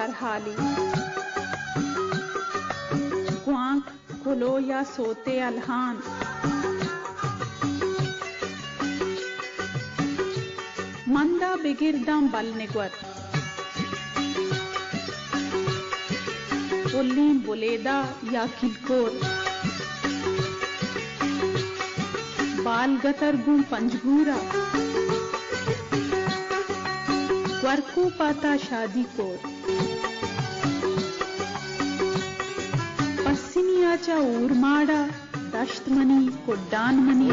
سرحالی، گوانک، کلو یا سوتے الہان، مندا بگر داں بل نگور، پلیں بلیدہ یا کلکور، بال گتر گوں پنجگورا، گورکو پاتا شادی کور۔ پسنیا چہ اورماڑا، دشت منی، کڈان منی،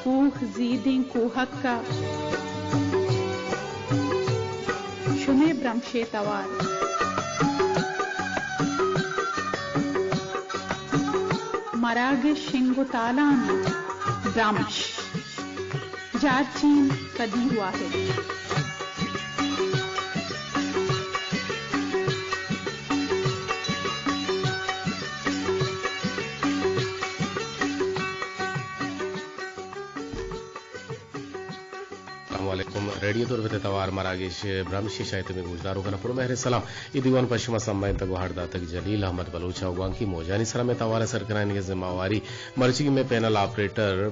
کوہ زیدیں کوہکا، شمے برمشے توار۔ مراگش شنگ و تالانی برمش۔ جارچین قدیر واحد۔ السلام علیکم۔ ریڈیو تربت ءِ توار مراگش برمش ءِ شاید تمے گوشداروکاں پر مہر سلام۔ اے دیوان پہ شما سمبھینتگ و ہر داتگ جلیل احمد بلوچ ءَ۔ گوانکی موجانی سرا مئے توار ءِ سرکنائینگ ءِ ذمہ واری مرچیگیں مئے پینل آپریٹر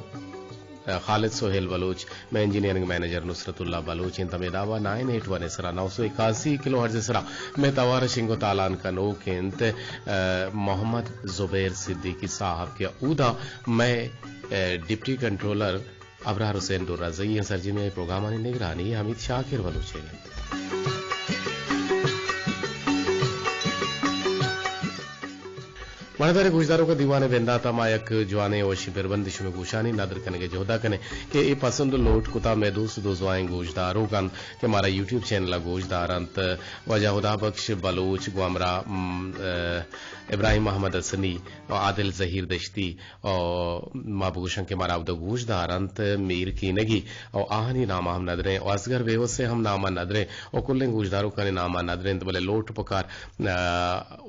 خالد سہیل بلوچ، مئے انجینئرنگ منیجر نصرت اللہ بلوچ انت۔ ہمے داب ءَ نائن ایٹ ون ءِ سرا، نو سو اکاسی کلو ہرٹز ءِ سرا مئے توار ءَ شنگ و تالان کنوک انت، ءَ، محمد زبیر صدیقی صاحب کہ اودا مئے، ءَ، ڈپٹی کنٹرولر ابرار حسین درازئی انت۔ سرجمیں پروگرامانی نگرانی حمید شاکر بلوچ انت۔ مہرداریں گوشداروکاں، دیوان ءِ بندات ءَ ما یک جوانیں وشیں پربندے شمئے گوشانی ندر کنگ ءِ جہد ءَ کنیں کہ اے پسند و لوٹ کتا مئے دوست و دوزواہیں گوشداروک انت کہ مارا یوٹیوب چینل ءَ گوشدار انت۔ واجہ ہدا بخش بلوچ گوں ہمراہ، م، ءَ، ابراہیم احمد حسنی و عادل ظہیر دشتی و ما بگوشاں کہ مارا اودا گوشدار انت، میر کینگی و آہانی نام ءَ ہم ندریں و اصغر بیوس ءِ ہم نام ءَ ندریں و کلیں گوشداروکانی نام ءَ ندریں، بلے لوٹ پکار، ءَ،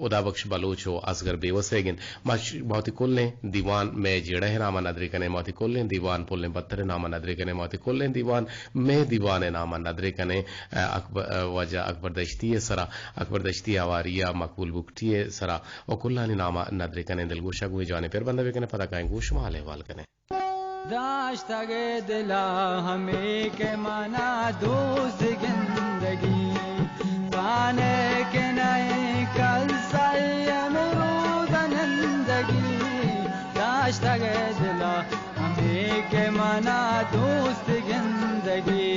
ہدا بخش بلوچ و اصغر بیوس ئیگ انت۔ ما ش-، ما وتی کلیں دیوان مئے جیڑہ ءِ نام ءَ ندرے کنیں، ما وتی کلیں دیوان پلیں پتر ءِ نام ءَ ندرے کنیں، ما وتی کلیں دیوان مئے دیوان ءِ نام ءَ ندرے کنیں، ءَ، اکبر، ءَ، واجہ اکبر دشتی ءِ سرا، اکبر دشتی ءِ ہواری ءَ مقبول بگٹی ءِ سرا و کلانی نام ءَ ندرے کنیں۔ دلگوش ءَ گوں اے جوانیں پربند ءَ بکنیں، پدا کائیں گوں شما حال احوال کنیں۔ داشتگ دلا ہمے کہ منا دوست گندگی، زانے کہ نئے کل سئے امروز نندگی۔ داشتگ دلا ہمے کہ منا دوست گندگی۔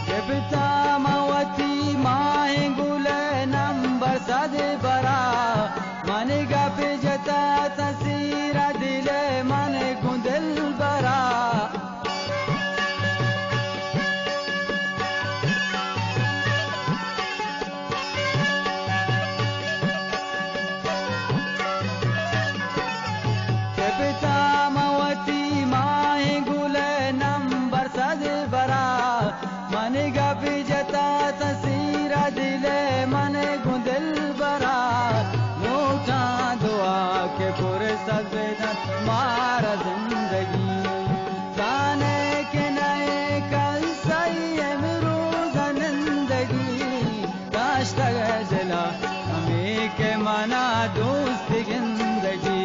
گپتا من وتی ماہیں گل ءِ نمبر صد برا، من گپ جتا تسیر دل ءِ من گوں دلبرا۔ گپتا من وتی ماہیں گل ءِ نمبر صد برا، من گپ جتا تسیر دل ءِ من گوں دلبرا۔ لوٹاں دعا کہ فرصت بدنت مارا زندگی، زانے کہ نئے کل سئے امروز نندگی۔ داشتگ دلا ہمے کہ منا دوست گندگی۔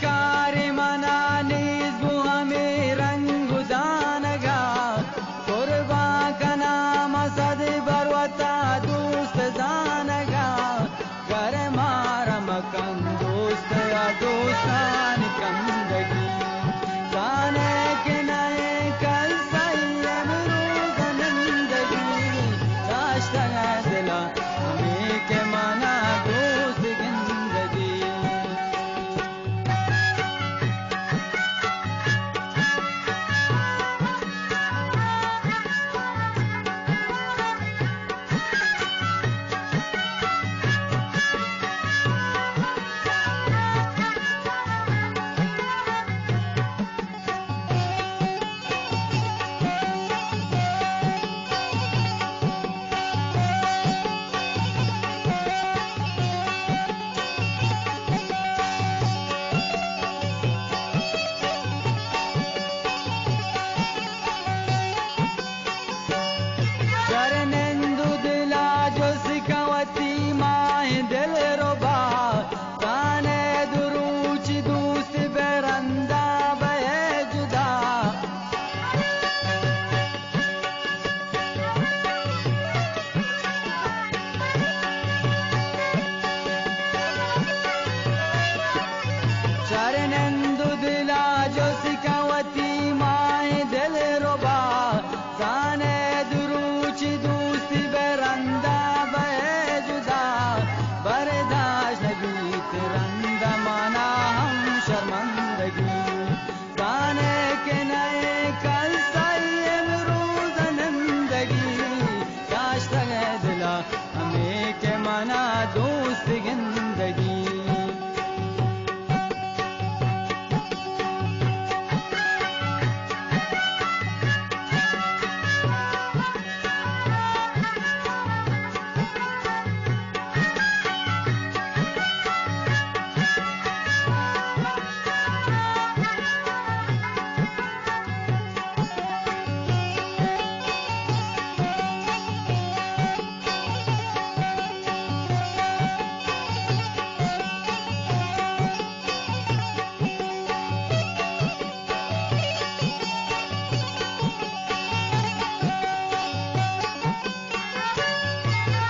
کار منا نیز بو ہمے رنگ و دانگا، قربان کناں ما صد بر وتا دوست زانگا۔ گر مارا مکن دوست یا دوستان کندگی، زانے کہ نئے کل سئی امروز نندگی، داشتگ دلا ہمے کہ منا دوست گندگی۔ چر نند و دلا جست کن وتی ماہیں دلربا، زانے دو روچ دوست بہ رندا بئے جدا۔ چر نند و دلا جست کن وتی ماہیں دلربا، زانے دو روچ دوست بہ رندا بئے جدا۔ برداشت نبیت رندا منا ہم شرمندگی، زانے کہ نئے کل سئی امروز نندگی، داشتگ دلا ہمے کہ منا دوست گندگی۔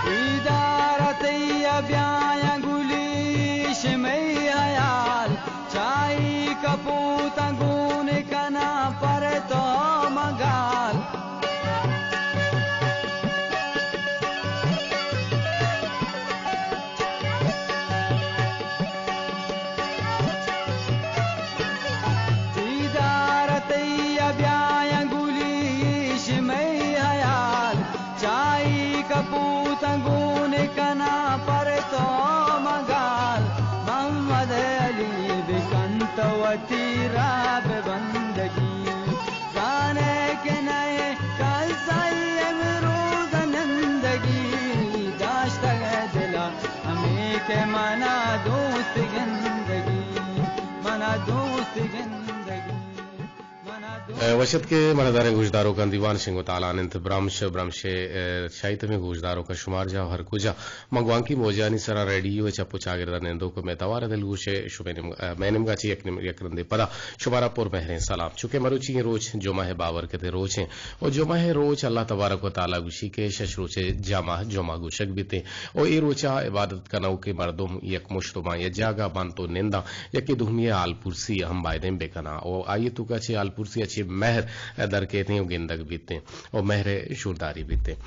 دیدار تئی ءَ بیایاں گلیش مئے ہیال، چائی کپوتاں گون کناں پر تو مگال۔ دیدار تئی ءَ بیایاں گلیش مئے ہیال، چائی کپوتاں گون کناں پر تو مگال۔ محمد علی بکنت وتی راہ بہ بندگی، زانے کہ نئے کل سئی امروز نندگی، داشتگ دلا ہمے کہ منا دوست گندگی، منا دوست گندگی، منا دوست۔ اے، وش اتک ئے منا داریں گوشداروکاں، دیوان شنگ و تالان انت، برمش، برمش ءِ، اے، شاہی تمیں گوشداروکاں شمار جاہ ہر کجا۔ من گوانکی موجانی سرا ریڈیو ءِ چپ و چاگرد ءَ نندوک و مئے توار ءِ دلگوش ءَ شمئے نیم-، ءَ، مئے نیمگا چہ یک نیم-، یک رندے پدا شمارا پر مہریں سلام۔ چونکہ مروچی ایں روچ جمعہ ءِ بابرکت ءِ روچ ایں و جمعہ ءِ روچ اللہ تبارک و تعالی گوشی کہ شش روچ ءِ جمع جمعہ گوشگ بیت ایں و اے روچا عبادت کنوکیں مردم یک مشت باں، یک جاگہ بنت و ننداں، یکے دومی ءِ حال پرسی ہم بایدیں بکناں و آئی ءِ توکا چہ حال پرسی ءَ چہ مہر در کیت ایں و گندگ بیت ایں و مہر ءِ شورداری بیت ایں۔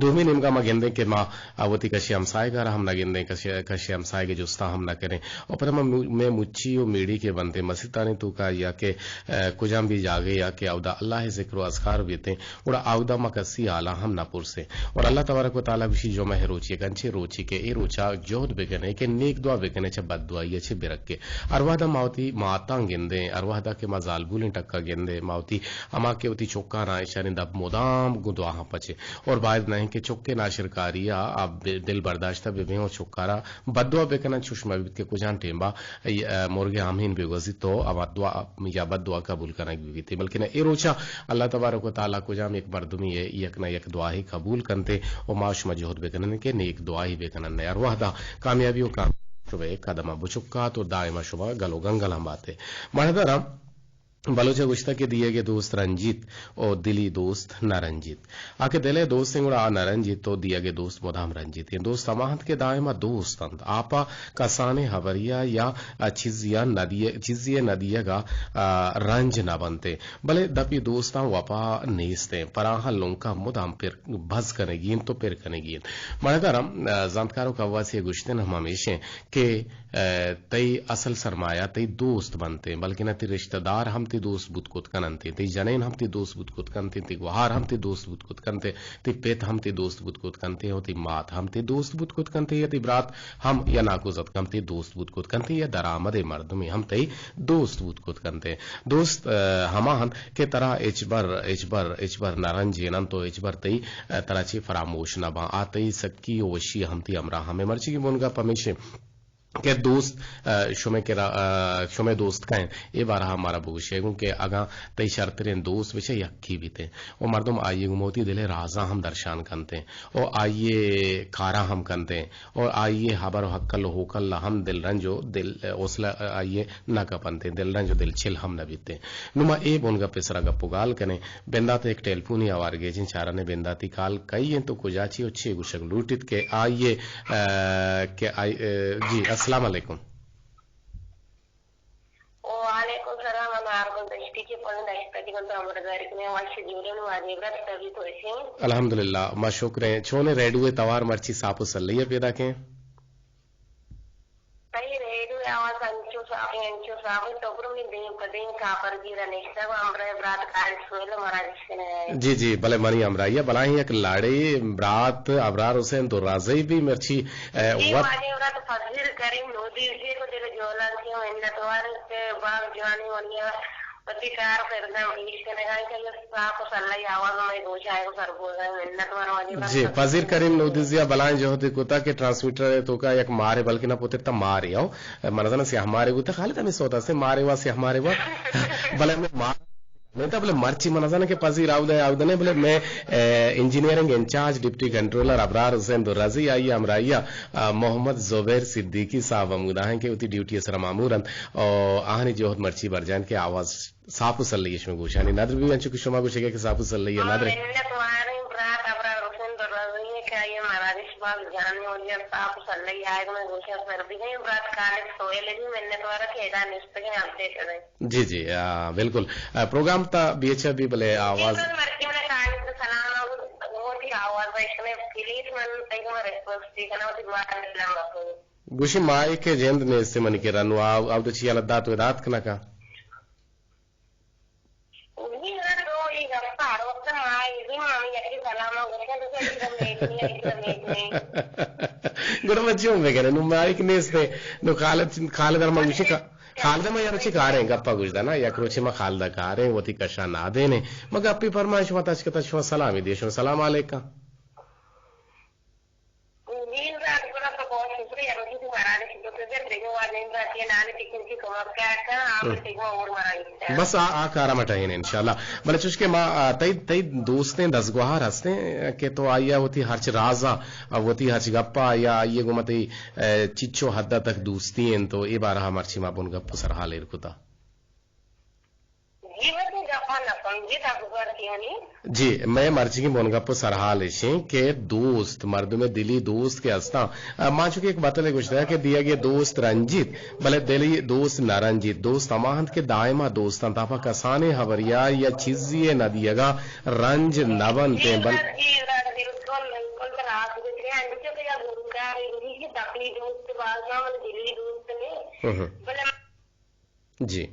دومی نیمگا ما گندیں کہ ما وتی کشے ہمساہگ ءَ را ہم نہ گندیں، کشے، کشے ہمساہگ ءِ جستا ہم نہ کنیں۔ و پدا ما مو-، مئے مچی و میڑی کہ بنت ایں مسیتانی توکا یا کہ، اے، کجام بھی جاگہے یا کہ اودا اللہ ءِ ذکر و اذکار بیت ایں، گڑا اودا ما کسی حالا ہم نہ پرسیں۔ اور اللہ تبارک و تعالی گوشی جمعہ ءِ روچ یک انچیں روچے کہ اے روچا جہد بکنے کہ نیک دعا بکنے، چہ بد دعائی ءَ چہ برکے۔ ہر وہدا ما وتی ماتاں گندیں، ہر وہدا کہ ما زالبولیں ٹکا گندیں، ما وتی ہما کہ وتی چکاں را ایشانی دپ مدام گوں دعاہاں پچیں۔ اور باید نہ انت کہ چکے ناشرکاری ءَ آ بے-، دل برداشتہ بہ بیں اور چکارا بد دعا بہ کنن، چوش مہ بیت کہ کجام ٹیمبا ای، ا، مرگے ہمین بہ گوزیت تو ہما دعا یا بد دعا قبول کنگ بہ بیت۔ بلکن اے روچا اللہ تبارک و تعالی کجام یک مردمی یک نہ یک دعاہے قبول کنت و ما شما جہد بہ کنن کہ نیک دعاہے بہ کنن۔ ہر وہدا کامیابی و کام شمئے قدم ءَ بچکات و دائم ءَ شما گل و گنگل ہم باتے۔ مڑدارا بلوچ ءَ گوشتگ کہ دیگ ءِ دوست رنجیت و دلی دوست نہ رنجیت۔ آ کہ دل ءِ دوست انت گڑا آ نہ رنجیت و دیگ ءِ دوست مدام رنجیت۔ اے دوست ہما انت کہ دائم ءَ دوست انت۔ آ پہ کسانیں ہبرے ءَ یا چیزے ءَ نہ دیگ، چیزے ءِ نہ دیگ ءَ، آ، رنج نہ بنت۔ بلے دپی دوستاں وپا نیست انت۔ پراہاں لنکا مدام پر بز کنگی انت و پر کنگی انت۔ مڑدارا، آ، زانتکار و کواسی ءِ گوشتن ہم ہمیش انت کہ، آ، تئی اصل سرمایہ تئی دوست بنت انت، بلکن تئی رشتہ دار ہم تئی دوست بوت کت کن انت، تئی جنین ہم تئی دوست بوت کت کنت، تئی گوہار ہم تئی دوست بوت کت کنت، تئی پت ہم تئی دوست بوت کت کنت، و تئی مات ہم تئی دوست بوت کت کنت، یا تئی برات ہم یا ناکوزتک ہم تئی دوست بوت کت کنت، یا درآمد مردمے ہم تئی دوست بوت کت کنت۔ دوست، آ، ہما انت کہ ترا ہچبر، ہچبر، ہچبر نہ رنجین انت و ہچبر تئی، آ، ترا چہ فراموش نہ باں۔ آ تئی سکی و وشی ہم تئی ہمراہ ہم انت۔ مرچیگیں بنگپ ہمیش انت کہ دوست، آ، شمئے کرا، آ، شمئے دوست کئے انت؟ اے بارہ ءَ مارا بگوشے گوں کہ اگاں تئی شرتریں دوست بچہ یکے بیت انت و مردم آئی ءَ گوں وتی دل ءِ رازاں ہم درشان کنت انت و آئی ءِ کاراں ہم کنت انت و آئی ءِ ہبر و ہکل و ہوکل ءَ ہم دلرنج و دل، آ، حوصلہ، آ، آئی ءِ نہ کپنت انت، دلرنج و دلچل ہم نہ بیت انت۔ نوں ما اے بنگپ ءِ سرا گپ و گال کنیں۔ بندات ءَ یک ٹیلیفونی ہوار گیجیں، چاران ئے بنداتی کال کئی انت و کجا چی و چے گوشگ لوٹیت کہ آئی ءَ، آ، کہ آئی، آ، جی، السلام علیکم۔ وعلیکم السلام، من آرگل دشتی کہ پنڈ دشتا کہ من تو امرداری کنیں، وش جوڑیں، واجب رات تبی تو ایسے۔ الحمدللہ، ما شکر ہیں۔ چونے ریڈیو ءِ توار مرچی ساپ و سلئی ءَ پیدا کیں؟ تئی ریڈیو ءِ آواز انچو صاف ہے، انچو صاف ہے، تو برو من دیم پہ دیم کاپر گیرا نشتگ و ہمراہ برات کالد سہیل مارا گشتنے۔ جی، جی، بلے منی ہمراہی ءَ بلاہیں یک لاڑے برات ابرار حسین درازئی بھی مرچی، اے، جی، وت واجہ برات فضیل کریم لودھی جی کو دل جولان کی منت وار کہ باغ جوانی ونیا وتی کار کرداں پیش کنگا کہ یہ صاف و سلئی آواز مئے گوشاں کو سر بوگا منت وار واجہ برات۔ جی، فضیل کریم لودھی جی بلائیں جہد کتا کہ ٹرانسمیٹر تو کا یک مارے بلکہ نہ پوتر تا مارے ہو۔ من زاناں سیاہ مارے بوتہ، خالد ہمے سودا سے مارے وا، سیاہ مارے وا۔ بلے ہمے مار-، میں تا بلے مرچی من زاناں کہ پذیر آود ہے، آود نہیں، بلے میں، اے، انجینئرنگ انچارج ڈپٹی کنٹرولر ابرار حسین درازی آئی ہمراہی، آ، محمد زبیر صدیقی صاحب ہم گدا ہیں کہ وتی ڈیوٹی سر مامور انت۔ او آہنی جہد مرچی برجان کہ آواز صاف و سلئی شمئے گوشانی ندر بی، انچو کہ شما گوشگے کہ صاف و سلئی ندر۔ منت واریں برات ابرار حسین درازی کہ آئی مراگش باز جان و جان صاف و سلئی آئے میں گوشا سر بھی گئے برات کالد سویل بھی منت وارا کہ ادا نشتگیں اپڈیٹ دیں۔ جی، جی، آ، بالکل۔ آ، پروگرام تا بیچ بھی بلے آواز۔ جی، من مرچی من کالد سلام آ، وہ کی آواز ہے، اس میں پلیز من تیگا ریکویسٹ بھی کرنا، وہ کی دعا کرنا۔ گوشی مائک ءِ جند نیست منی کرا، نوں آ، آ چی حالت دات و دات کنکا۔ جی، من تو یہ گپ ہر وقت ما یہ بھی ہم یکی سلام گوشن تو کہ میٹ نہیں، میٹ نہیں۔ گڑا ما چون بگرے، نوں مائک نیست، نوں خالد، خالد ءَ ما گوشی کا-، خالد ءَ ما یار چی کاریں گپا گوش دانا، یک روچے ما خالد ءَ کاریں، وتی کشا نادینے۔ ما گپی فرمائش ما تشکتا شما سلامی دیشن، سلام علیکم۔ نیم رات گڑا تو بہت شکریہ، روزی تمہارا نے شکر سے جب دیکھو آج نیم رات یہ نانے ٹکن کی کمک کیا تھا، آپ ہم۔ دیکھو اور مارا نہیں تھا۔ بس آ، آ کارا مٹائیں انشاءاللہ۔ بلے چوش کہ ما، آ، تئی، تئی دوستیں دزگوہار ہستیں کہ تو آئی ءَ وتی ہرچ رازا، آ، وتی ہرچ گپا یا آئی ءَ گوں تئی، اے، چچو حد تک دوستی انت تو اے بارہ مرچی ما بن گپ و سرحال ایر کتا۔ جی، من تو گپا نہ سمجھی، تا گزار کیانی۔ جی، مئے مرچیگیں بنگپ و سرحال اش انت کہ دوست، مردم دلی دوست کہ ہستاں، آ، ما چونکہ یک بتلے گوشتگ کہ دیگے دوست رنجیت، بلے دلی دوست نہ رنجیت۔ دوست ہما انت کہ دائما دوست انت، آپا کسانیں ہبریا یا چیزی نہ دیگا رنج نہ بنت، جی، بل جی، بالکل، بالکل راست گوشتگ۔ انچو کہ یک گلوکارے گوشی کہ دپی دوست باز نہ، بلے دلی دوست نے۔ ہم۔ بلے جی،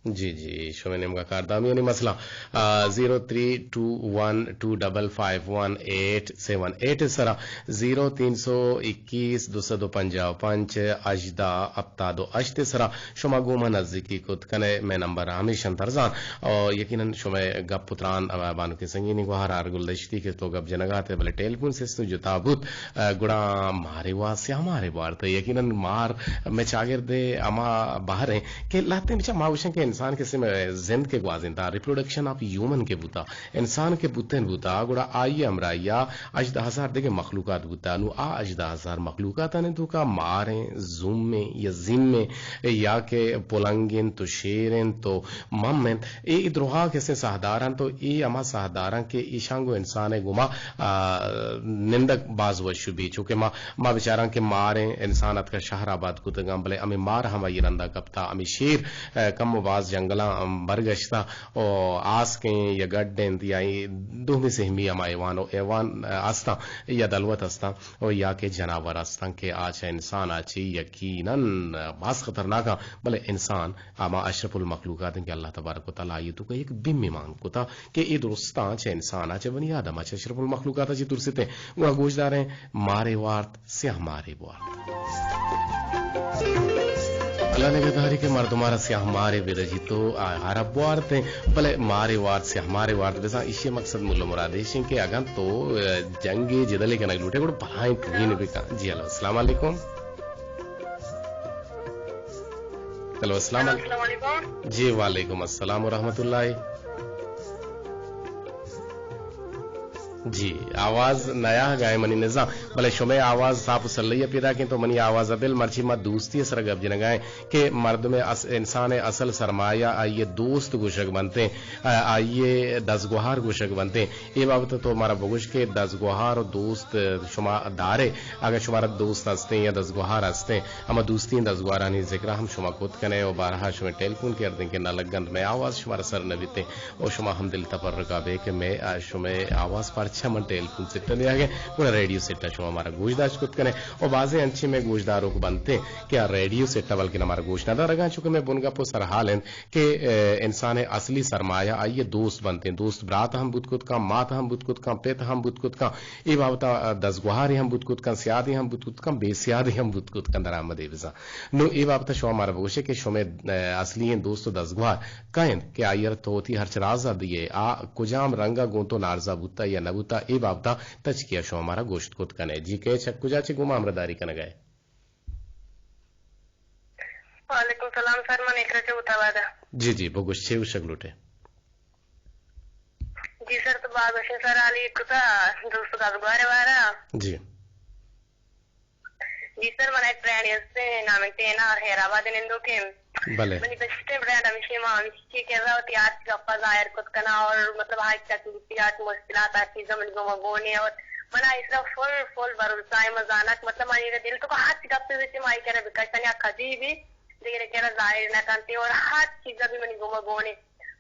جی، جی، شمئے نیمگا کاردامیانی مسئلہ، آ، zero three two one two double five one eight seven eight سرا، زیرو تین سو اکیس دو سد و پنجاہ و پنچ ہژدہ ہپتاد و ہشت سرا شما گوں ما نزیکی کت کنے، مئے نمبر ہمیش انت ارزان، اور یقیناً شمئے گپ و تران، آ، بانکیں سنگینی گوہار آرگل دشتی کہ تو گپ جنگا تے بلے ٹیلیفون سسٹم جتا بوت، آ، گڑا مارے واسیا مارے بارت۔ یقیناً مار مئے چاگرد ءِ ہما بہر انت کہ لہتیں بچار ما گوشن کہ انسان کہ سم-، زند کہ گوازینتا، ریپروڈکشن آف ہیومن کہ بوتا، انسان کہ بوتین بوتا، گڑا آئی ءِ ہمراہی ءَ ہژدہ ہزار دگہ مخلوقات بوتا۔ نوں آ ہژدہ ہزار مخلوقاتانی توکا مار ایں، زوم ایں یا زیم ایں، یا کہ پلنگ انت و شیر انت و مم انت۔ اے، اے دروہا کسے ساہدار انت و اے ہما ساہدار انت کہ ایشاں گوں انسان ءِ گوما، آ، نندگ باز وش بی، چونکہ ما، ما بچاراں کہ مار ایں، انسان اتکا شہر آباد کتگاں، بلے ہمے مار ہم آئی رندا کپتا، ہمے شیر، آ، کم و باز جنگلاں، ام، برگشتا و آسک ایں یا گڈ انت یا اے دومی سہمی ہما حیوان و حیوان، آ، استاں یا دلوت استاں و یا کہ جناور استاں کہ آ چہ انسان ءَ چہ یقیناً باز خطرناک آں، بلے انسان ہما اشرف المخلوقات انت کہ اللہ تبارک و تعالیٰ آئی ءِ توکا یک بیمی مان کتا کہ اے درستاں چہ انسان ءَ، چہ بنی آدم ءَ، چہ اشرف المخلوقات ءَ چہ ترسیت ایں۔ گڑا گوشدار ایں، مارے وارت، سیاہ مارے بوارت۔ اللہ نگہداری کہ مردمارا سیاہ مارے بدجیت و آہارا بوارت ایں، بلے مارے وارت، سیاہ مارے وارت، بزاں ایشی مقصد مول و مراد ایش انت کہ اگاں تو، آ، جنگے جدلے کنگ لوٹے، گڑا بلاہیں ٹوہین بکن۔ جی ہلو، السلام علیکم۔ ہلو، السلام ہلو، علیکم۔ السلام علیکم۔ جی، وعلیکم السلام و رحمت اللہ۔ جی، آواز نیا گائے منی نزاں، بلے شمے آواز صاف و سلئی پیدا کیں تو منی آواز بل، مرچی ما دوستی سر گپ جنگائیں کہ مردم اس-، انسان اصل سرمایہ آئی دوست گوشگ بنتے، آ-، آئی دزگوہار گوشگ بنتے۔ اے بابت تو مارا بگوش کہ دزگوہار و دوست شما دارے، اگر شمارا دوست ہستیں یا دزگوہار ہستیں، ہما دوستیں دزگوہارانی ذکر ہم شما کت کنے و بارہا شمے ٹیلیفون کردیں کہ نہ لگنت، مئے آواز شمارا سر نہ بیتیں و شما ہم دل تپرکا بے کہ مئے، آ، شمے آواز پرچا من ٹیلیفون سیٹ نیاگے، گڑا ریڈیو سیٹ شما مارا گوش داشت کت کنے و بازیں انچیں مئے گوشداروک بنتیں کہ آ ریڈیو سیٹ بلکن ہمارا گوش نہ دارگاں، چونکہ مئے بنگپ و سرحال انت کہ، اے، انسان اصلی سرمایہ آئی دوست بنتیں، دوست برات ہم بوت کت کن، مات ہم بوت کت کن، پت ہم بوت کت کن، اے بابت ء دزگوہارے ہم بوت کت کن، سیادے ہم بوت کت کن، بے سیادے ہم بوت کت کن درآمدے بزاں۔ نوں اے بابت ء شما مارا بگوشے کہ شمے، اے، اصلی ایں دوست و دزگوہار کئے انت کہ آئی ء را تو وتی ہرچ راز ء دیئے، آ کجام رنگ ء گوں تو نارزا بوتا یا نہ بوتا، اے بابت ء تچکی ء شما مارا گوشت کت کن ئے۔ جی کئے چہ کجا چہ گوں ما ہمراہداری کنگ ء ئے؟ وعلیکم سلام سر، من اقرا چہ ہوت آباد ء۔ جی جی، بگوش چے گوشگ لوٹ ئے؟ جی سر، تو باز وشیں سر حالی کتا دوست دزگوار بارا۔ جی۔ جی سر، من ایک برانڈ ہستے نام ٹینا اور خیر آباد نندو کے۔ بلے۔ منی بسٹیں برانڈ ہمیشہ ما ہمیشہ چی کر رہا ہوتی آج گپا ظاہر کت کنا اور مطلب آج تکلیفی آج مشکلات آج چیزاں منی گوما گونے اور منا اس طرح فل، فل بھروسہ ہے مزانک مطلب منی دل تو ہر گپے بیتی مائی کرا بکشتنی کدی بھی دگرے کرا ظاہر نہ کنتے اور ہر چیزا بھی منی گوما گونے۔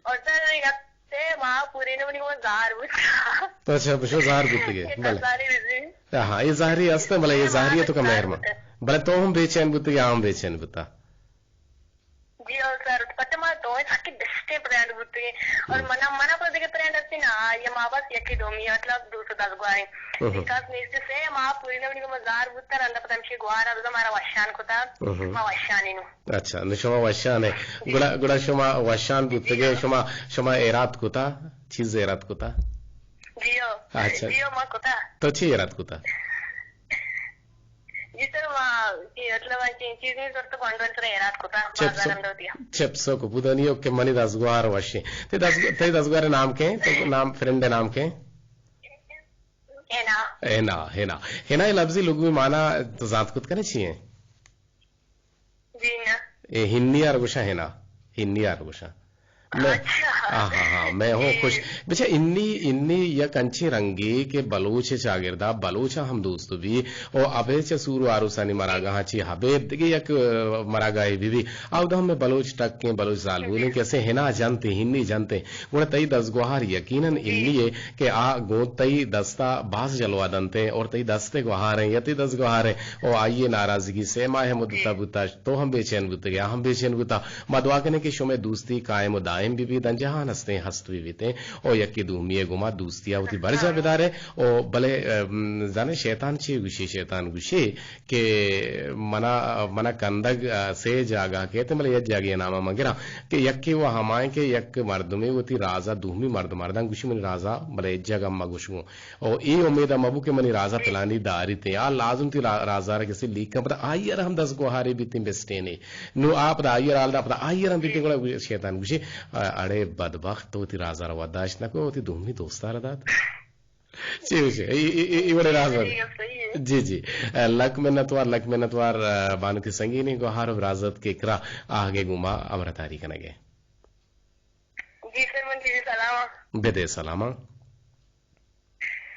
اور سر یک سے ماہ پورے نے منی گوما زہر بوتا۔ اچھا، بشو زہر بوتگے، بلے۔ زہری بزی۔ ہاں، یہ زہری است، بلے یہ زہری تو کا مہربان۔ بلے تو ہم بے چین بوتگے، ہم بے چین بوتا۔ جی او سر، پتہ ما دوئیں سکی بسٹیں فرینڈ بوتگیں۔ اور منا، منا پر دیگه فرینڈ ہستی نا، یہ ما بس یکی دومی، مطلب، دوست دزگواریں۔ ہم۔ نکاس نیستی سے، ما پوری نمنی کو مزار بوتا، رندا پتہ ہمشی گوارا، بزا مارا وشان کتا، ہم۔ ما وشانی نو۔ اچھا، نو شما وشان ہے۔ گڑا، گڑا شما وشان بوتگے، شما، شما ایراد کتا، چیز ایراد کتا؟ جی او۔ اچھا۔ جی او، ما کتا۔ تو چی ایراد کتا؟ جی سر، ما، جی، مطلب، آ چی-، چیز نہیں سر، تو گونڈو سر ایراد کتا، چپس، بازار اندر دیا۔ چپس کو پودانی ہو کہ منی دزگوار وشی۔ تے دز-، تے دزگوار نام کے؟ تے نام، فرینڈ نام کے؟ ہینا۔ ہینا، ہینا۔ ہینا یہ لفظی لغوی معنی تو زانت کت کنے چی ہیں؟ جی نا۔ اے ہنی آر گوشا ہینا۔ ہنی آر گوشا۔ میں، اچھا۔ ہاں، ہاں، ہاں، میں ہوں جی۔ خوش۔ بچا، انی، انی یک انچیں رنگے کہ بلوچ چاگردا بلوچ ہم دوست بی، او ابے چا سور و آروسانی مراگاہاں چی ہبے دگہ یک، ا، مراگاہے بی بی۔ آودا ہم میں بلوچ ٹکیں، بلوچ زالبولیں کہ اسے ہنا جنتے، ہنی جنتے۔ گڑا تئی دزگوہار یقیناً جی۔ انی ہے کہ آ گوں تئی دستا باز جلوہ دنتے اور تئی دستے گوہاریں یا تئی دزگوہاریں۔ او آئیے ناراضگی سے ماہ مدتا جی۔ بوتا، تو ہم بے چین بوتگے، آ ہم بے چین بوتا۔ ما دعا کنیں کہ شمے دوستی قائم و دائم ایم بی بی دنجہان ہستیں، ہست بہ بیتیں، او یکے دومی ء گما دوستی ء وتی برجا بدارے۔ او بلے، ام، زانے شیطان چی گوشی؟ شیطان گوشی کہ منا، منا کندگ، ا، سے جاگہ کیت، بلے یک جاگہ نام ء مگراں کہ یکے و ہمائیں کہ یک مردمے وتی رازا دومی مردم مردان گوشی منی رازا، بلے یک جاگہ مگوش گوں۔ او اے امید ء مبو کہ منی رازا پلانی داریت، آ لازم تی را-، رازا را کسی لیک کن، پدا آئی ء را ہم دزگوہارے بیتیں بسٹینے۔ نو آ پدا آئی ء را حال دا، پدا آئی ء را ہم بیتیں، گڑا شیطان گوشی، اڑے بدبخت، تو وتی رازا را وداشت نہ کو، وتی دومی دوستا را دات۔ چی گوشی؟ ای، ای، ای، ای وڑے راز بات۔ جی، جی۔ لک منتوار، لک منتوار، بانک سنگینی گوہار و برازت کے کرا آہگے گوما امرتاری کنگے۔ جی سر، من چیزی سلام۔ بدے سلام۔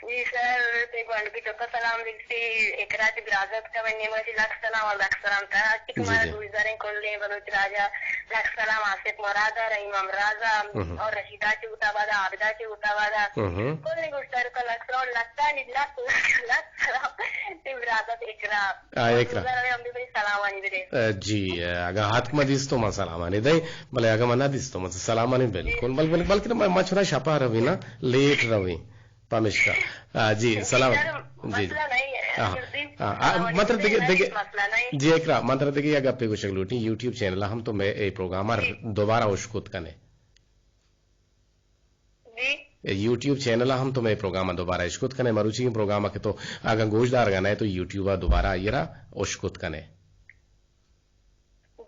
جی سر، تے گونڈ کی چکا سلام لکھتی، اقرا تی برازت کا بنی مجھے لکھ سلام اور لکھ سلام تا کہ جی، تمہارا جی۔ گوشداریں کلیں بلوچ راجا، لکھ سلام آصف مراد، رحیم امراض ہم۔ اور رشیدہ چی ہوتا بادا، عابدہ چی ہوتا بادا۔ ہم۔ کلیں گوشدار کا لکھ سلام، لکھ لکھ لکھ سلام تے برازت اقرا۔ آ، اقرا۔ گوشدار ہم بھی بڑی سلامانی بدے۔ ا، جی، ا، اگاں ہاتک ما دیستو ما سلامانی دے، بلے اگاں ما نہ دیستو ما سلامانی بالکل، بل-، بل-، بلکہ ما، ما چنا شپا روی نا، لیٹ روی۔ پمشکا۔ آ، جی، سلام۔ جی، جی۔ آ، آ، آ، من ترا دگہ، دگہ، جی، اقرا، من ترا دگہ یک گپے گوشگ لوٹیں، یوٹیوب چینل ہم تو مئے اے پروگرام ء دوبارہ اشکت کنے۔ جی۔ اے یوٹیوب چینل ہم تو مئے پروگرام ء دوبارہ اشکت کنے، مروچی پروگرام ء کہ تو اگاں گوش دارگا نہ تو یوٹیوب ء دوبارہ آئی را اشکت کنے۔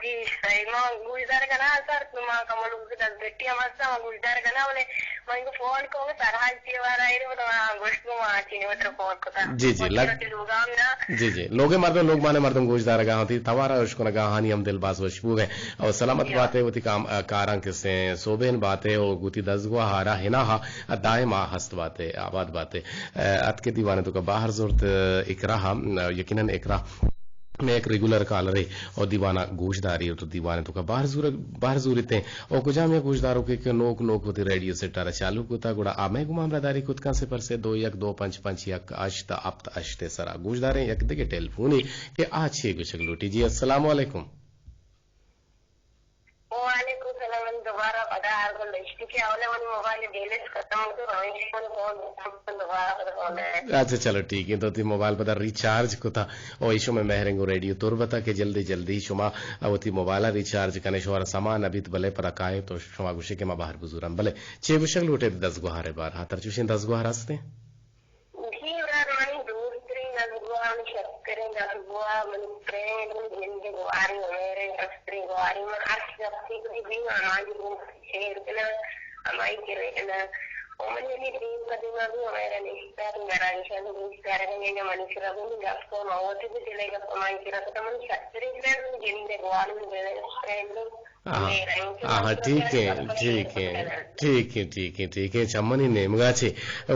جی، صحیح۔ ما گوشدار کناں سر، ما کمو لوگ دست گٹی ہم ہستاں، ما گوشدار کناں، بلے ما انگو فون کو، سرحال چی وارا ایر، بلے ما گوشت کو، ما چینی وتر فون کتا۔ جی، جی، ما لگ-، چینی لوگا ہم نا۔ جی، جی، لوگے مردم، لوگ مانے مردم گوشدارگا ہوں، تی توارا اشکنگا ہانی ہم دل باز وش بوگے۔ اور سلامت جی۔ باتیں، وتی کام، ا، کاراں کسیں سوبین باتیں، او گوتی دزگوہارا ہنا ہا، ا، دائم آ ہست باتیں، آباد باتیں۔ ا، اتکے دیوانے تو کا باہر زورت، ا، اقرا ہا، ا، یقیناً اقرا مئے یک ریگولر کالرے او دیوانا گوشداری او تو دیوانے توکا بہر زور، بہر زوریتیں او کجام یک گوشداروکے کہ نوک نوک وتی ریڈیو سیٹ ء را چالو کتا گڑا آ مئے گوما ہمراہداری کت کن صفر سے دو یک دو پنچ پنچ یک ہشت ہپت ہشت ء سرا۔ گوشداریں یک دگہ ٹیلیفونے کہ آ چے گوشگ لوٹی۔ جی السلام علیکم۔ وعلیکم السلام۔ من دوبارہ پدا آرگل اشتی کہ اولا منی موبائل بیلنس ختم تو، ہمیشہ من فون دوبارہ پدا فون ہے۔ اچھا، چلو ٹھیک ہے، تو تی موبائل پدا ریچارج کتا او ایشو میں مہرنگو ریڈیو تربتا کہ جلدی جلدی شما وتی موبائل ریچارج کنے، شمارا سما نبیت بلے پدا کائے تو شما گوشے کہ ما بہر بزورم۔ بلے چے گوشگ لوٹے دزگوہارے بار ہاتر چوشیں دزگوہار ہستے؟ جی، برار، منی دوستریں دزگوہار، منی شتریں دزگوہار، منی فرینڈ، منی جند ء گوہاری، عمیر ء شتریں گوہاری، من ہر شخصی کدی بھی ہمائی گروپ شیئر کناں، ہمائی کرے کناں۔ و منی ہمے دیم قدیمہ بھی ہمارا نشتہ، تو گھرانی شان دوست دارگا، یا منی سرا بھی گپ کو، ما وتی بھی دلے گپ ہمائی کرا کتا، منی شتریں فرینڈ، منی جند ء گوہار، منی بیسٹ فرینڈ۔ آہا، آہا، ٹھیک ہے، ٹھیک ہے، ٹھیک ہے، ٹھیک ہے، ٹھیک ہے۔ چمنی نیمگا چے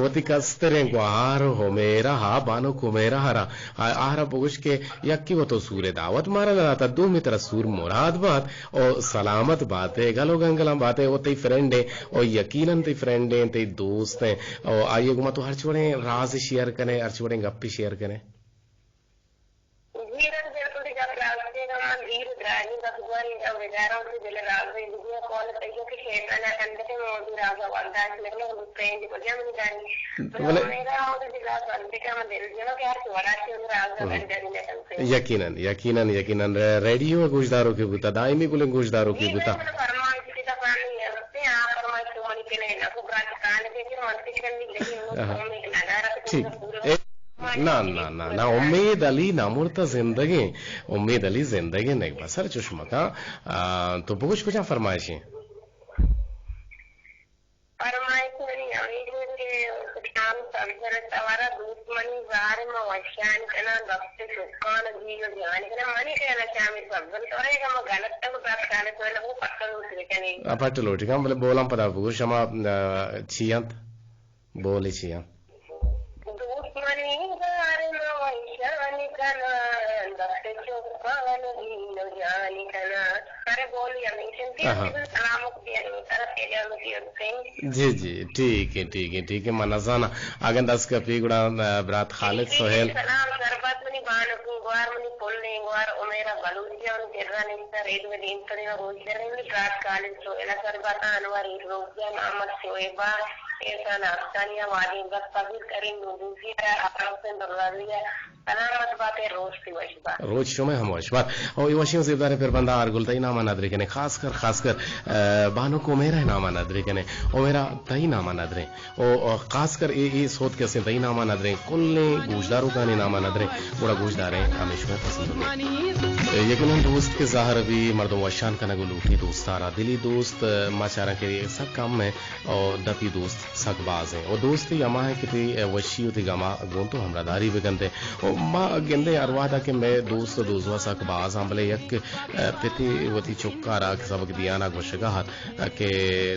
وتی کستریں گوہار ہمیرا ہا، بانک ہمیرا ہرا، آ-، آہرا بگوش کہ یکی و تو سور دعوت مارا نہ داتا، دومی ترا سور مراد بات او سلامت باتے، گل و گنگلاں باتے، او تئی فرینڈ ہیں، او یقیناً تئی فرینڈ ہیں، تئی دوست ہیں، او آئیے گما تو ہرچ وڑیں راز شیئر کنے، ہرچ وڑیں گپی شیئر کنے۔ جی، من بالکل ٹھیک ہے، راز کے گا، من دیر دراجی بس گواری جب بیچارہ ان کے دل راز ہے، دنیا کون تیجو کہ شیطان ہے، اندر کے موضوع راز ہے، ورداش نکلے، ہم پین دی بجا منی دانی۔ بلے، میرا اور دل راز بنتے کا، من دل جنو کہ ہر چوڑا کے ان راز ہے، ہم۔ بن جانی نکلتے۔ یقیناً، یقیناً، یقیناً، ر-، ریڈیو گوشدارو کے بوتا، دائمی گلیں گوشدارو کے جی، بوتا۔ من فرمائش کی تفانی ہے، آپ فرمائش کو منی کے لیے نہ کو برات کان کے، پھر من کے کرنی، لیکن وہ آہا۔ فون میں لگا رکھتے ٹھیک۔ ہیں، پورے اے، نہ، نہ، نہ، نہ، امید علی نہ مرتا زندگیں، امید علی زندگیں، نیک بسر چوش مکاں۔ آ، تو بگوش کجا فرمائشیں؟ فرمائش منی ہمیش انت کہ کجام سبزر توارا دوست منی زار ما وشان کناں، دست سکان جی و جان کناں، منی خیال شامی سبزر توارا ایک ہم غلط تک بات کھانے تو لگو پکا دوست بکنے۔ آ، پٹ لوٹی کم، بلے بولاں پدا بگوش ہما، آ، چی انت؟ بولی چی انت؟ دوست منی زار ما وشان کناں، دست چکان دین و جان کنا۔ سر بولی ہمیشن تھی، آہا۔ سلامت بیان، طرف کے جان کی حسین۔ جی، جی، ٹھیک ہے، ٹھیک ہے، ٹھیک ہے، من نزاناں۔ اگن دست کپی گڑا، آ، برات خالد سہیل۔ سلام، سربت منی بانکیں گوار، منی پلیں گوار، عمیرہ بلوچی، من کرا نشتہ ریڈیو دیم تنی و گوش داریں، منی برات خالد سہیل، سربت انور، روزگان احمد، شعیبہ، احسان افغانی، وادی بس، فضل کریم نوروزی، آرام حسین دروازی، سلامت بات ئے، روچ تئی وش بات۔ روچ شمئے ہم وش بات۔ او اے وشیں زیبداریں پربنداں آر گل تئی نام ءَ ندرے کنے، خاص کر، خاص کر، ءَ، بانک عمیرہ ءِ نام ءَ ندرے کنے۔ عمیرہ تئی نام ءَ ندریں۔ او، او، خاص کر اے، اے سوت کہ استیں تئی نام ءَ ندریں، کلیں گوشداروکانی نام ءَ ندریں، گڑا گوشداریں ہمیش میں پسند ہوگی۔ یقیناً دوست کہ ظاہر بی مردم وشان کنگ لوٹی دوست ءَ را۔ دلی دوست، ما چاراں کہ سک کم ایں۔ او دپی دوست سک باز ایں۔ او دوستی ہما ایں کہ تئی وشی و تئی گما گوں تو ہمراہداری بکنت ایں۔ او ما گندیں ہر وہدا کہ مئے دوست و دوزواہ سک باز ایں، بلے یک، ءَ، پتے وتی چکا را کہ سبق دیانا گوشگا ات کہ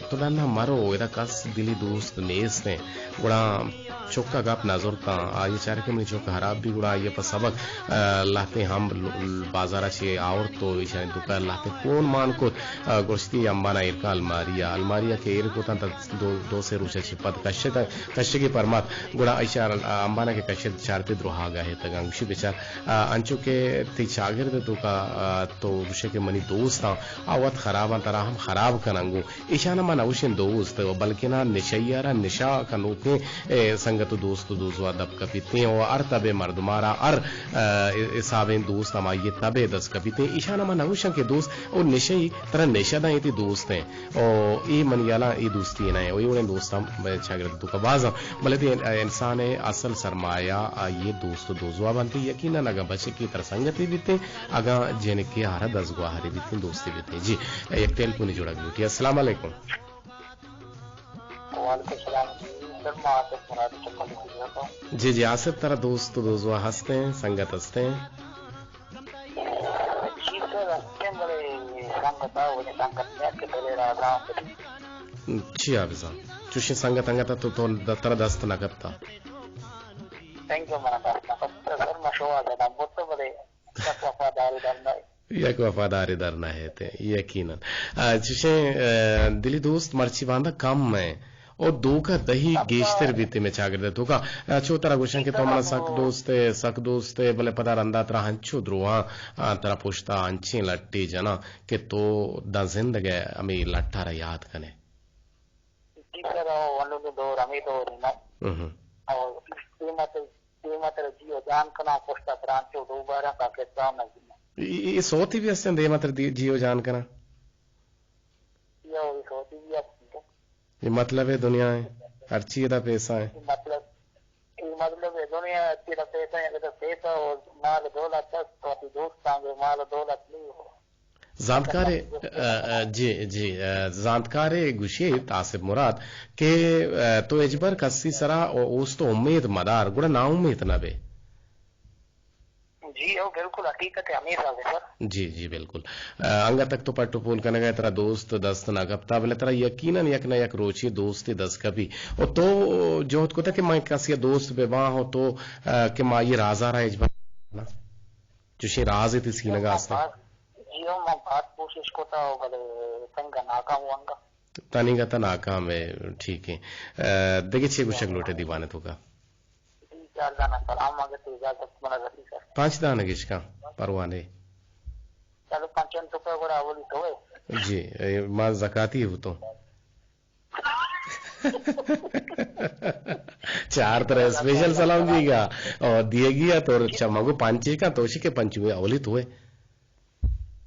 تو ڈنا مرو، ادا کس دلی دوست نیست ایں۔ گڑا چکا گپ نہ زرتاں، آئی چارے کہ منی چک ہراب بی گڑا آئی پہ سبق، ءَ، لہتیں ہمب ل-، ل-، بازارا چہ آورت و ایشانی توکا لہتیں کون مان کت، ءَ، گوشتی امبانا ایر کن الماری ءَ، الماری ءَ کہ ایر کتاں تہ دو، دو سے روچ ءَ چہ پد کشت، کشگی پرمات، گڑا ایشار امبانا کہ کشت چارتی دروہا گاہتگاں، گوشی بچار، ءَ، انچو کہ تئی چاگرد توکا، ءَ، تو گوشے کہ منی دوستاں، آ وت خراباں ترا ہم خراب کناں گوں۔ ایشانا ما نہ گوشیں دوست، بلکنا نشہ ءَ را نشہ کنوکیں، اے، سنگت و دوست و دوزواہ دپ کپیتیں و ہر تبے مردما را ہر، ءَ، حسابیں دوست ہمائی تبے دست کپیتیں۔ ایشانا ما نہ گوشاں کہ دوست او نشہ ای ترا نشہ داں اے تئی دوست ایں۔ او اے منی ہیالاں اے دوستی نہ ایں۔ او اے وڑیں دوستاں چاگرد توکا بازاں۔ بلے تئی انسان اصل سرمایہ آئی دوست و دوزواہ بنت۔ یقیناً اگاں بچے کہ ترا سنگتی بیتیں، اگاں جنکے آرا دزگوہاری بیتیں، دوستی بیتیں۔ جی، یک ٹیلیفونی جوڑگ لوٹی۔ السلام علیکم۔ وعلیکم السلام۔ جی، سر، ما آصف مراد چکل سے۔ جی، جی، آصف، ترا دوست و دوزواہ ہستیں، سنگت ہستیں؟ جی سر، ہستیں، بلے سنگت آ، وجہ سنگت نہ کہ دلے رازاں۔ چیا بزاں؟ چوشیں سنگت انگت تو، تو ترا دست نہ کپتا؟ سنگت منا دست نہ کپتا، سر، ما شوہاز ءَ دم برتا، بلے یک وفادارے در نہ۔ یک وفادارے در نہ ایت، یقیناً۔ آ، چشیں، آ، دلی دوست مرچی باندا کم ایں۔ او دھوکہ دہی گیشتر بیت مئے چاگرد ءِ توکا۔ آ، چو ترا گوشاں کہ تو منا سک دوست ئے، سک دوست ئے، بلے پدا رندا ترا انچو دروہاں، آ، ترا پشتا انچیں لٹے جناں کہ تو داں زندگ ءَ ہمے لٹا را یاد کنے۔ جی سر، او انوں دور ہمے دور ایں نا۔ ہم۔ او قیمت، قیمت را جی و جان کناں، پشتا ترانچو دوبارہ پاکستان نہ جناں۔ اے، اے، اے سوتی بھی ہستیں، دیما تر دی-، جی و جان کناں۔ یا اے سوتی بھی ہستیں۔ اے مطلب ایں دنیا ایں، ہر چیز دا پیسہ ایں۔ اے مطلب، اے مطلب ایں دنیا ایں، ہر چیز دا پیسہ ایں، اگر پیسہ و مال دولت ہست تو وتی دوستاں گوں مال دولت نہیں ہو۔ زانتکارے، ءَ، ءَ، جی، جی، ءَ، زانتکارے گوشیت آصف مراد کہ، ءَ، تو ہچبر کسی سرا او-، اوست و امیت مدار، گڑا ناامیت نہ بے۔ جی، او بالکل حقیقت ایں، ہمے حساب ایں سر۔ جی، جی، بالکل۔ ءَ، انگت تک تو پٹ و پول کنگا ئے، ترا دوست دست نہ کپتا، بلے ترا یقیناً یک نہ یک روچے دوستے دست کپی۔ او تو جہد کتا کہ من کسی دوست بہ باں، او تو، ءَ، کہ ما اے رازا را ہچبر نہ۔ چوشیں رازے تئی سینگا ہستیں؟ جی ہو، من باز کوشش کتا، بلے سنگا ناکام وانگا۔ تنیگا تا ناکام ئے، ٹھیک ایں۔ ءَ، دگہ چے گوشگ لوٹے دیوان ءِ توکا؟ جی، چار دانہ سلام، اگہ تئی اجازت منا رسی سر۔ پنچ دانہ گشکاں، پرواہ نے۔ چلو، پنچن توکا گڑا اولی تو ئے۔ جی، اے ما زکاتی بوتوں۔ چار ترا اسپیشل سلام دیگا۔ او دیگی ءَ تو چا مگو پنچ کا تو شی کہ پنچمی اولی تو ئے۔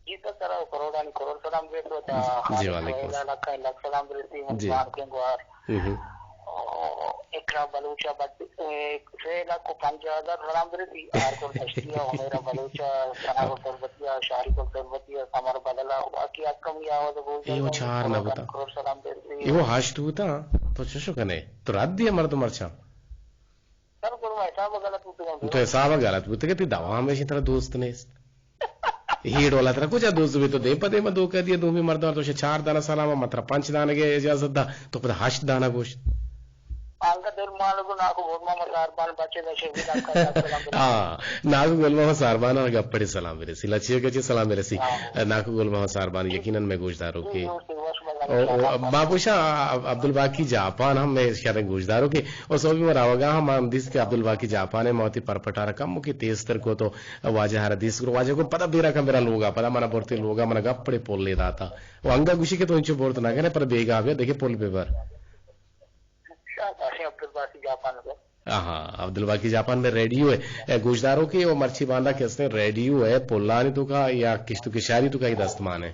جی تو ترا کروڑانی کروڑ سلام دیت و تا جی، وعلیکم السلام۔ لکھ لکھ سلام برسی، جی۔ ملتان کے گوار۔ ہم۔ او اکرام بلوچ ءَ بد-، اے، سے لکھ و پنجاہ ہزار سلام برسی، آر کل دشتی ءَ، عمیرہ بلوچ ءَ، ثنا گل تربتی ءَ، شاری گل تربتی ءَ، سمر بدل ءَ، باقی حق ہم یہ آواز بول اے وہ جائے، چار نہ کروڑ بوتا۔ کروڑ سلام برسی۔ اے وہ ہشت بوتا، تو چشو کنے؟ تو رد دیے مردم مرچاں۔ سر، گڑا ما حساب غلط بوتگاں۔ تو حساب غلط بوتگے، تئی دوا ہمیشی ترا دوست نیست۔ ہی ڈولا ترا کجا دوست بی؟ تو دیم پہ دیم دھوکہ دیے دومی مردم، تو شے چار دانہ سلام، ما ترا پنچ دانگے اجازت دا، تو پدا ہشت دانہ گوشت۔ انگت سر مالک ناکو گل محمد ساربان بچے بچے بھی ڈاکٹر صاحب سلام برسید۔ ہاں، ناکو گل محمد ساربان ءَ گپڑے سلام برسی، لچی ءَ کچے سلام برسی۔ ہاں۔ ناکو گل محمد ساربان یقیناً مئے گوشداروکے۔ او، او، ما گوشاں عبدالباقی جاپان ہم مئے شریں گوشداروکے۔ او سوبی ما روگا ہم ما ہم دیست کہ عبدالباقی جاپان ءَ ما وتی پرپٹارا کموکے تیزتر کو تو واجہ ہر دیست کرو، واجہ کو پدا بیرا کم برا لوگا، پدا منا برتے لوگا، منا گپڑے پولے داتا۔ او انگا گوشی کہ تو انچو برت نہ کنے، پر بیگا بیا دگہ پول ببر۔ شاباش عبدالباقی جاپان کو۔ آہا، عبدالباقی جاپان مئے ریڈیو ءِ، اے، گوشداروکے او مرچی باندا کہ استیں ریڈیو ءِ پلانی توکا یا کشت و کشاری توکا اے دستمان ءِ۔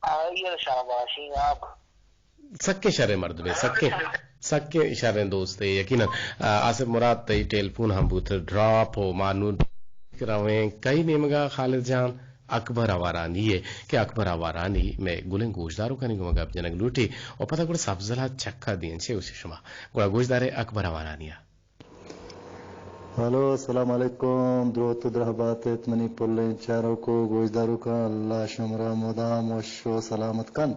آئی ءَ شاباشی آپ۔ سکیں شریں مردمے، سکیں، سکیں شریں دوستے۔ یقیناً، آ، آصف مراد تئی ٹیلیفون ہم بوت ڈراپ و ما نوں رویں کئی نیمگا خالد جان۔ اکبر آوارانی ءِ کہ اکبر آوارانی مئے گلیں گوشداروکانی گوما گپ جنگ لوٹی و پدا گڑا سبزل ءَ چکا دیں چے گوشے شما؟ گڑا گوشدارے اکبر آوارانی ءَ۔ ہلو، السلام علیکم۔ دروت و درہبات ات منی پلیں چاروکو گوشداروکاں، اللہ شمرا مدام وش و سلامت کنت۔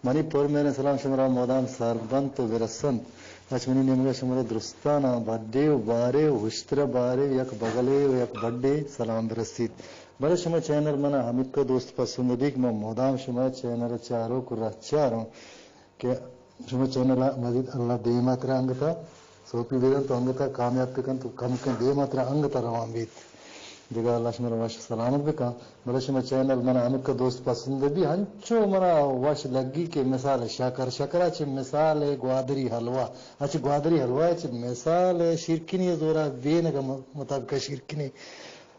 منی پر مہریں سلام شمرا مدام سر بنت و برسنت۔ اچ منی نیمگا شمرا درستانا بڈے و بارے و ہشترا بارے و یک بگلے و یک بڈے سلام برسیت۔ بلے شمئے چینل منا ہمینکہ دوست پسند بیت کہ من مدام شمئے چینل ءَ چاروک و رہچار اوں کہ شمئے چینل ءَ مزید اللہ دیم ءَ ترا انگت ءَ سوپی بدنت و انگت ءَ کامیاب بکنت و کمکیں دیم ءَ ترا انگت ءَ روان بیت۔ دگہ اللہ شمارا وش سلامت بکن۔ بلے شمئے چینل منا ہمینکہ دوست پسند بیت، ہنچو منا وش لگی کہ مثال شکر، شکر ءَ چہ مثال گوادری حلوہ، ءَ چہ گوادری حلوہ ءَ چہ مثال شیرکنی ءِ زورا بینگ ءِ مطابق شیرکنی۔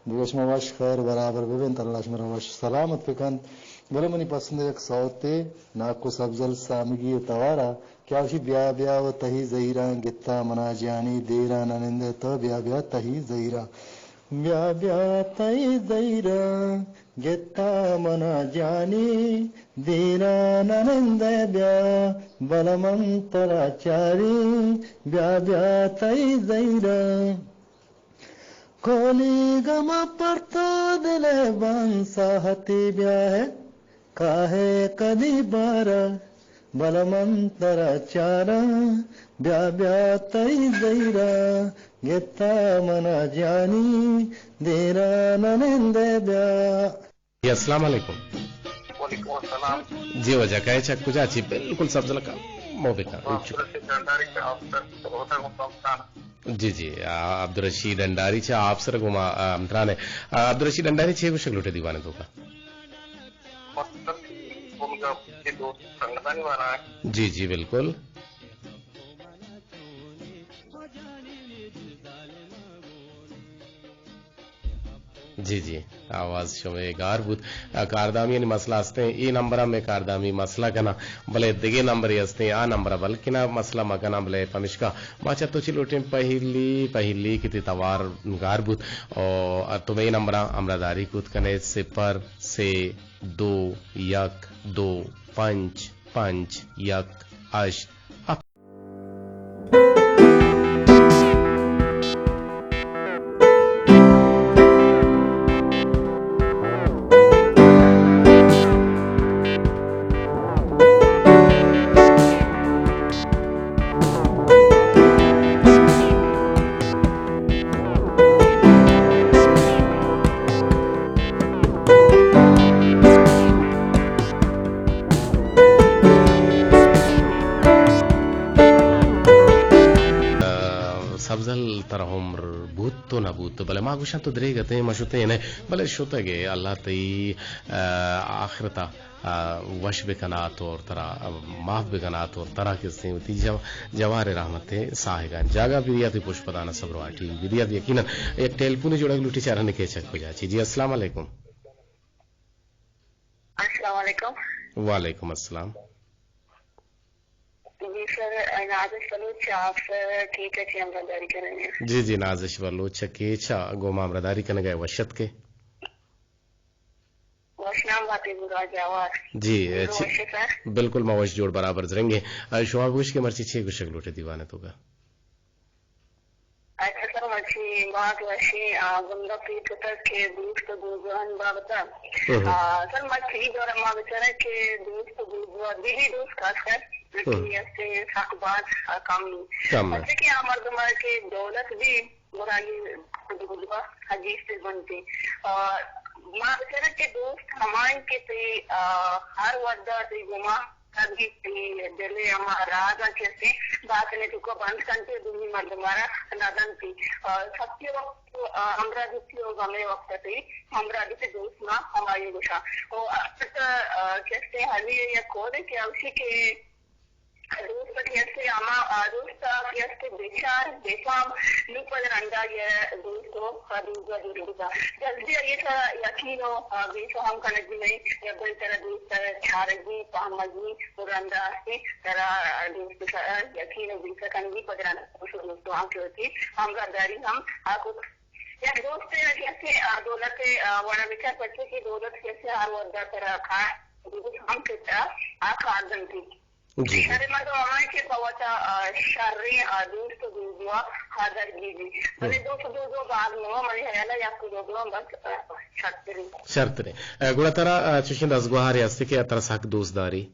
دگہ شما وش خیر برابر ببنت، اللہ شمارا وش سلامت بکنت۔ بلے منی پسند یک سوتے ناکو سبزل سامگی ءِ توارا کہ آ گوشی، بیا بیا و تہی زہیراں گتا منا جانی، دیرا نہ نندے تو بیا بیا تہی زہیراں۔ بیا بیا تہی زہیراں گتا منا جانی، دیرا نہ نندے بیا، بلے من ترا چاری، بیا بیا تہی زہیراں۔ کولی گما پر تو دل بان ساہتی بیا ہے، کاہے کدی بارا، بلے من ترا چاراں، بیا بیا تئی زہیراں، گتا منا جانی، دیرا نہ نندے بیا۔ جی، السلام علیکم۔ وعلیکم السلام۔ جی واجہ، کئے چہ کجا چی؟ بالکل سبزل ءَ کمو بکن۔ ہاں، عبدالرشید ڈنڈاری چہ آپسر، روہتک ملتان۔ جی جی، آ، عبدالرشید ڈنڈاری چہ آپسر گوما، آ، ہمتران ءَ۔ آ، عبدالرشید ڈنڈاری چے گوشگ لوٹے دیوان ءِ توکا؟ مطلب، گم گپ کہ دوست سنگتانی بارا ءَ۔ جی جی، بالکل۔ جی جی، آواز شمئے گار بوت۔ آ، کاردامیانی مسئلہ استیں، اے نمبر ءَ مئے کاردامی مسئلہ کناں، بلے دگہ نمبرے استیں، آ نمبر ءَ بلکنا مسئلہ مکناں، بلے پمشکا ما چہ تو چی لوٹیں پہلی، پہلی کہ تئی توار گار بوت، او تو مئے نمبر ءَ ہمراہداری کت کنے، صفر سے دو یک دو پنچ پنچ یک ہشت۔ سبزل، ترا عمر بوت تو نہ بوت، بلے ما گوشاں تو دریگ اتیں، ما شتیں نہ، بلے شتگ ئے، اللہ تئی، آ، آخرت ءَ، آ، وش بکنات اور ترا، آ، معاف بکنات اور ترا کہ استیں وتی جو-، جوار رحمت ءِ ساہگاں جاگہ بدیات، پشپدان ءَ صبر واٹی بدیات۔ یقیناً یک ٹیلیفون جوڑگ لوٹی، چارنے کئے چہ کجا چی۔ جی، السلام علیکم۔ السلام علیکم۔ وعلیکم السلام۔ جی سر، نازش بلوچ چہ آپسر کیچ ءَ چہ ہمراہداری کنگ ءَ۔ جی جی، نازش بلوچ چہ کیچ ءَ گوں ما ہمراہداری کنگ ءَ، وش اتک ئے۔ وش نام باتے گڑا جوار۔ جی، گڑا چی-، وش ئے سر؟ بالکل ما وش جوڑ برابر زرنگ ایں۔ آ، شما گوش کہ مرچی چے گوشگ لوٹے دیوان ءِ توکا؟ اچھا سر، مرچی باز وشیں، آ، گنگا پیش کتگ کہ دوست و دوزواہانی بابت ءَ۔ ہم۔ آ، سر، مرچی دور ءَ ما بچاریں کہ دوست و دوزواہ، دلی دوست خاص کر، ہم۔ کہ ہستیں سک باز کم۔ کم۔ پرچہ کہ آ مردم کہ دولت بھی گڑا یہ حدیث بنتے۔ آ، ما بچارا کہ دوست ہمائیں کہ تئی، آ، ہر ودا تئی گما کبھی تئی دل ہما راز کہ ہستیں باطن تو کو بند کنتے، دومی مردم را نہ دنتے۔ آ، سکتی وقت، آ، ہمراہ دوستی و غمے وقت تئی ہمراہ دوستی دوست ما ہمائی گوشا۔ او اصل، آ، کہ ہستیں حالی یا کودے کہ اوشی کہ دوست کہ ہستے ہما، آ، دوست کہ ہستے بچار، بفہم، نو پد رندا یہ دوست و دوست و دوست۔ جلدی یہ سا یقین و، آ، بفہم کنگی نہیں، یا بل ترا دوست چارگی، فہمگی، و رندا ہستے ترا دوست سا یقین و بفہم کنگی، پد رندا دوست و دوست آن کہ ہوتی، ہمراہ داری ہم آ کو۔ یک دوست کہ ہستے، آ، دولت، آ، وڑا بچار پچے کہ دولت کہ ہستے ہر ودا ترا کار، دوست ہم کتا، آ کار دنتی۔ جی، جی۔ شریں مردم ہمائیں کہ پہ وتا، آ، شریں، آ، دوست و دوزواہ آ درگیجی۔ بلے دوست و دوزواہ باز نہ، منی خیال ء یک و دو گرام بس، آ، شرتریں۔ شرتریں۔ آ، گڑا ترا، آ، چوشیں دزگوہارے ہستے کہ ترا سک دوست داری؟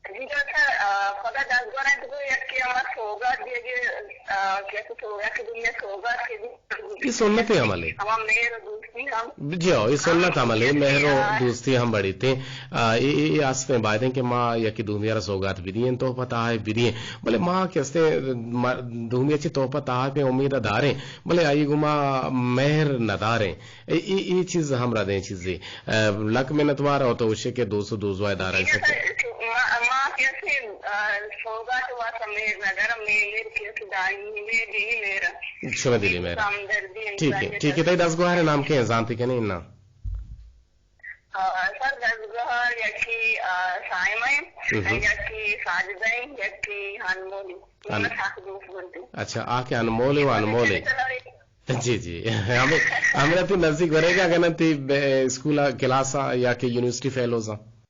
جی ڈاکٹر، آ، پدا دزگوہار انت گو یکے ہما سوگات دیگے، آ، کہ تو سوگات کے دنیا سوگات کے اے سنت عملے۔ ہما مہر و دوستی ہم۔ جی ہاں، اے سنت عملے، مہر و دوستی ہم بڑیتے۔ آ، اے، اے، اے آستیں بایدیں کہ ما یکے دومی را سوگات بدییں، تحفہ تحائف بدییں۔ بلے ما کہ ہستیں، ما دومی چی تحفہ تحائف امید داریں، بلے آئی گما مہر نداریں۔ اے، اے، اے چیز ہم ردیں چیزے۔ آ، لک منتوار او تو اوشے کہ دوست و دوزواہ دارگ سکے۔ ما، ما کہ ہستیں، آ، سوگات واسطہ مہر ندارم، مہر کہ ہستیں دائمی، مہر دینی مہر۔ شمئے دلی مہر۔ ہمدردی ٹھیک ہے، انسانیت ٹھیک ہے۔ تئی دزگوہار نام کے ہیں؟ زانتی کنے نا؟ آ، سر دزگوہار یکی، آ، صائمہ ہیں، ہم۔ یکی ساجدہ ہیں، یکی انمول ہیں۔ ان-، من سخت دوست بنتی۔ اچھا، آ کہ انمول ہے، وہ انمول ہے۔ جی، جی۔ ہمیں، ہمیں تو نزدیک بنے گا، اگر نہ تی بے-، اسکول کلاس یا کہ یونیورسٹی فیلوز ہیں۔